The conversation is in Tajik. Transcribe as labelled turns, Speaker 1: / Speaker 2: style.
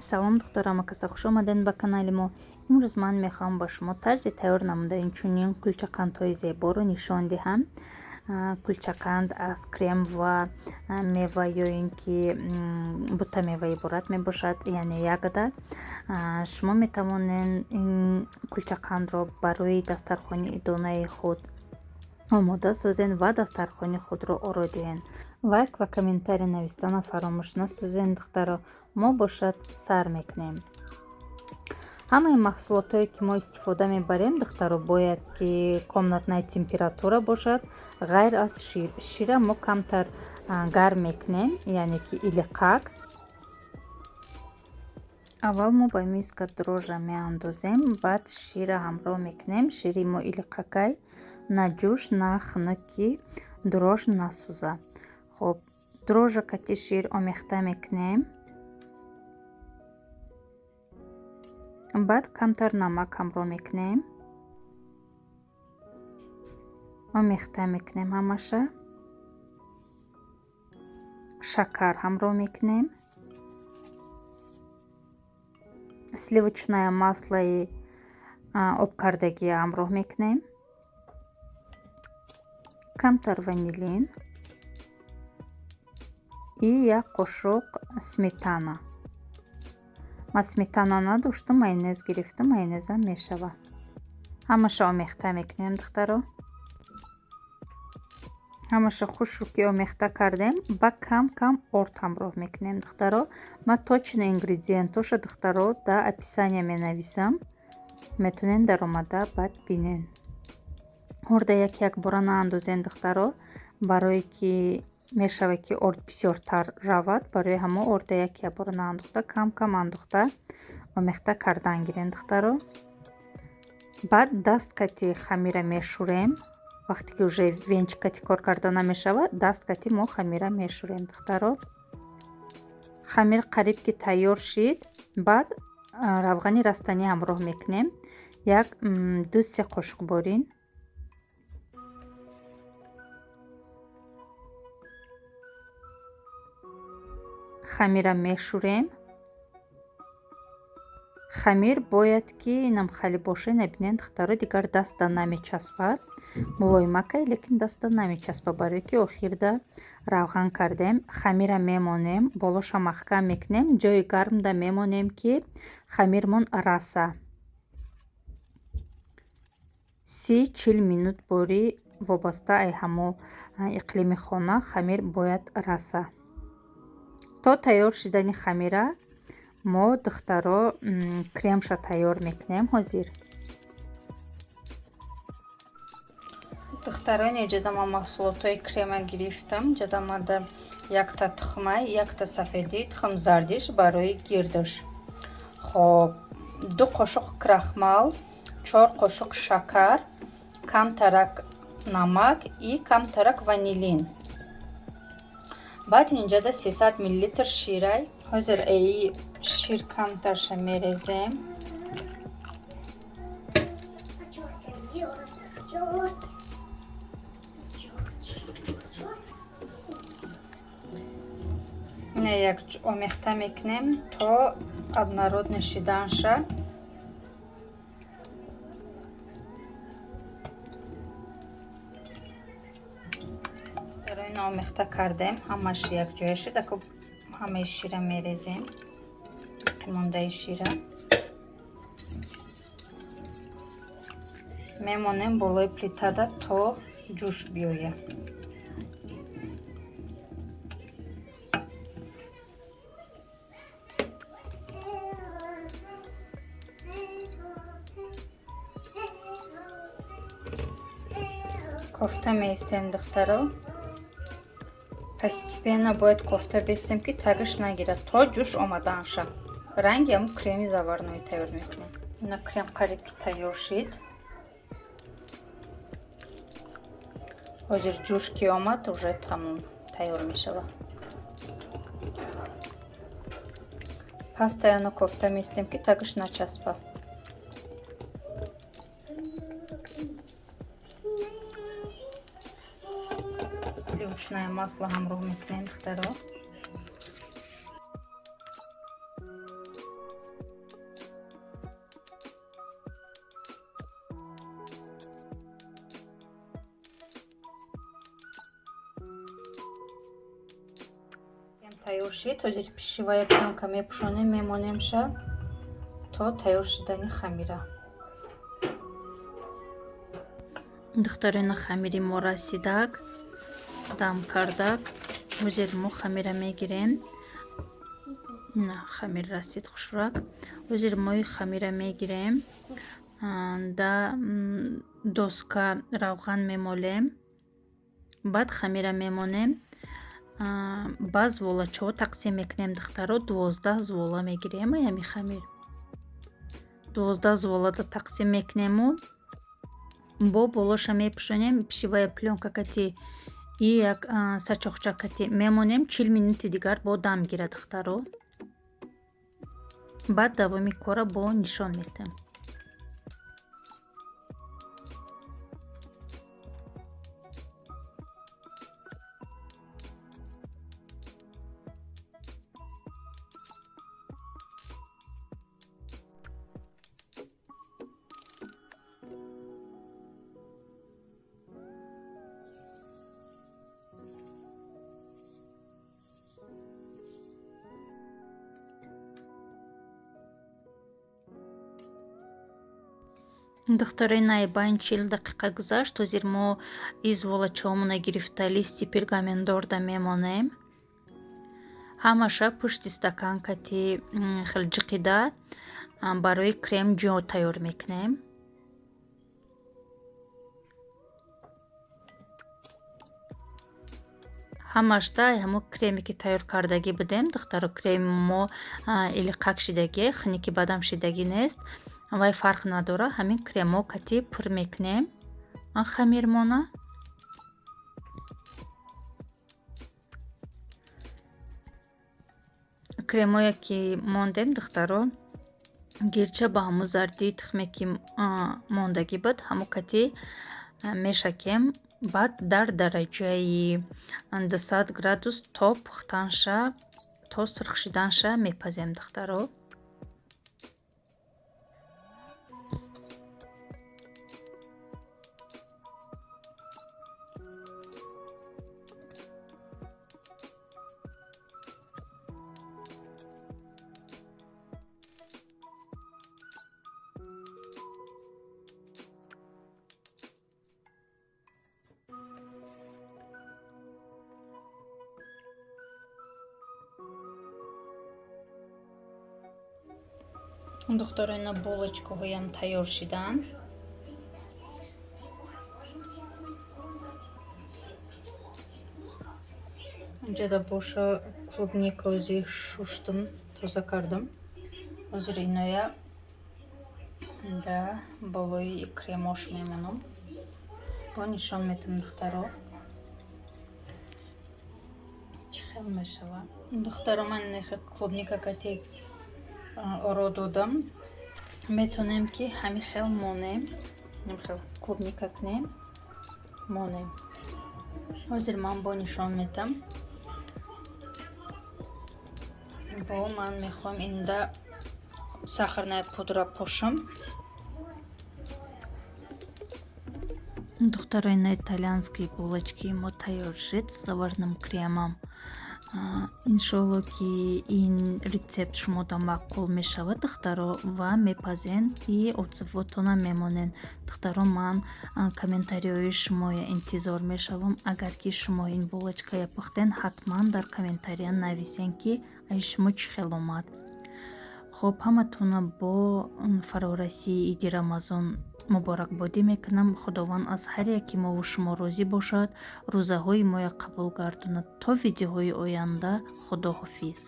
Speaker 1: Салом, духтарам, акаса, хуш омадед ба канали мо. Имрӯз ман мехоҳам ба шумо тарзи тайёр намудани чунин кулчақандҳои зеборо нишон диҳам. Кулчақанд аз крем ва мева ё ин ки бутамева иборат мебошад, яъне ягода. Шумо метавонед ин кулчақандро барои дастархони идонаи худ омода созед ва дастархони худро оро диҳед. Лайк ва комментарий навистана фаромӯш насозед, духтаро. Мо бошад сар мекунем. Ҳамаи маҳсулотҳое, ки мо истифода мебарем, духтаро, бояд ки комнатная температура бошад, ғайр аз шир. Шира мо камтар гарм мекунем, яъне ки илиқак. Аввал мо ба миска дрожжа меандозем, баъд шира ҳамроҳ мекунем. Шири мо илиқакай, на ҷӯш, на хунук, ки дрожж насӯза. Хоб, дрожжа кати шир омехта мекунем. Баъд камтар намак ҳамроҳ мекунем. Омехта мекунем ҳамаша. Шакар ҳамроҳ мекунем. Сливочное маслои обкардагӣ ҳамроҳ мекунем. Камтар ванилин и як қошуқ сметана. Ман сметана надоштам, майонез гирифтам, майонезам мешавад. Ҳамаша омехта мекунем, духтаро. Ҳамаша хушрӯ ки омехта кардем, ба кам кам орд ҳамроҳ мекунем, духтаро. Ман точно ингредиентоша, духтаро, дар описания менависам. Метавонед даромада баъд бинед. Орда як якбора наандозен, духтаро, барое ки мешавад, ки орд бисёртар равад. Барои ҳамо орда як якбора наандохта, кам кам андохта омехта кардан гирен, духтаро. Баъд даст кати хамира мешӯрем. Вақте ки уже венчик кати кор карда намешавад, даст кати мо хамира мешӯрем, духтаро. Хамир қариб ки тайёр шид, баъд равғани растанӣ ҳамроҳ мекунем. Як ду се қошуқ борин. Хамира мешӯрем. Хамир бояд ки намхали боша, набинед, духтаро, дигар даста намечаспад. Мулоимакай, лекин даста намечаспад, барое ки охирда равған кардем. Хамира мемонем, болоша маҳкам мекунем, ҷои гармда мемонем, ки хамирмон раса. 30-40 минут борӣ, вобаста ай ҳамо иқлими хона, хамир бояд раса. То тайёр шидани хамира мо, духтаро, кремша тайёр мекунем ҳозир. Духтаро, инҷода ман маҳсулотҳои крема гирифтам. Инҷода мада якта тухмай, якта сафедӣ, тухм зардиш барои гирдаш. Хоб, ду қошуқ крахмал, чор қошуқ шакар, камтарак намак и камтарак ванилин. Баъд инҷода 300 миллилитр ширай. Ҳозир эи шир камтарша мерезем. Ина як омехта мекунем то однородный шиданша. Ина омехта кардем, ҳамаш якҷоя шуд. Ако ҳамаи шира мерезем, боқимондаи шира мемонем болои плитада то ҷӯш биёяд. Кофта меистем, духтаро. Постепенно бояд кофта бестем, ки тагаш нагирад, то ҷӯш омаданша. Ранги ҳамун креми заварной тайёр мекунем. Ина крем қариб ки тайёр шид. Ҳозир ҷӯш ки омад, уже тамом тайёр мешавад. Пастаяно кофта меистем, ки тагаш начаспад. Сливочное масло ҳамроҳ мекунем, духтаро. Тайёр шид. Ҳозир пищевая плёнка мепӯшонем, мемонемша то тайёр шудани хамира. Духтаро, ина хамири мо расидак, дам кардак. Ҳозир мо хамира мегирем. Ина хамир расид хушрак. Ҳозир мо хамира мегирем, да доска равған мемолем, баъд хамира мемонем, ба зволачаҳо тақсим мекунем. Духтаро, 12 звола мегирем. Аями хамир 12 зволада тақсим мекунему бо болоша мепӯшонем пищевая плёнка кати и як сачоқча кати мемонем, 40 минути дигар бо дам гирад, духтаро. Баъд давоми кора бо нишон медиҳам. Духтарои, найбайн 40 дақиқа гузашт. Ҳозир мо изволачаҳомона гирифта, листи пергаментдорда мемонем. Ҳамаша пушти стакан кати хеле ҷиқида барои крем ҷо тайёр мекунем. Ҳамашда ҳамо креме ки тайёр кардагӣ будем, духтаро. Креми мо илиқак шидагӣ, хуники бадам шидагӣ нест, вай фарқ надора. Ҳамин кремо кати пур мекунем хамирмона. Кремое ки мондем, духтаро, гирча ба ҳамо зардии тухме ки мондагӣ буд, ҳамо кати мешакем. Баъд дар дараҷаи 200 градус то пухтанша, то сурх шиданша мепазем, духтаро. Духтаро, ина булочкаҳоям тайёр шиданд. Инҷода боша клубника ози шуштум, тоза кардам. Ҳозир иноя да болои кремош мемонам, бо нишон метам, духтаро, чӣ хел мешава. Духтаро, ман нехе клубника кати оро додам. Метонем ки ҳамин хел монем, хел клубника кунем, монем. Ҳозир ман бо нишон метам. Бо ман мехоҳам инда сахарная пудра пошам. Духтаро, ина итальянские булочки мо тайёр шид с заварным кремом. Иншолло, ки ин рецепт шумода маъқул мешавад, духтаро, ва мепазен и отзывотона мемонен. Духтаро, ман комментариҳои шумоя интизор мешавам. Агар ки шумо ин булочкая пухтен, ҳатман дар комментария нависен, ки ай шумо чӣ хел омад. Хуб, ҳаматона бо фарорасии иди Рамазон муборакбодӣ мекунам. Худованд аз ҳар яки мову шумо розӣ бошад, рӯзаҳои моя қабул гардонад. То видеоҳои оянда, худоҳофиз.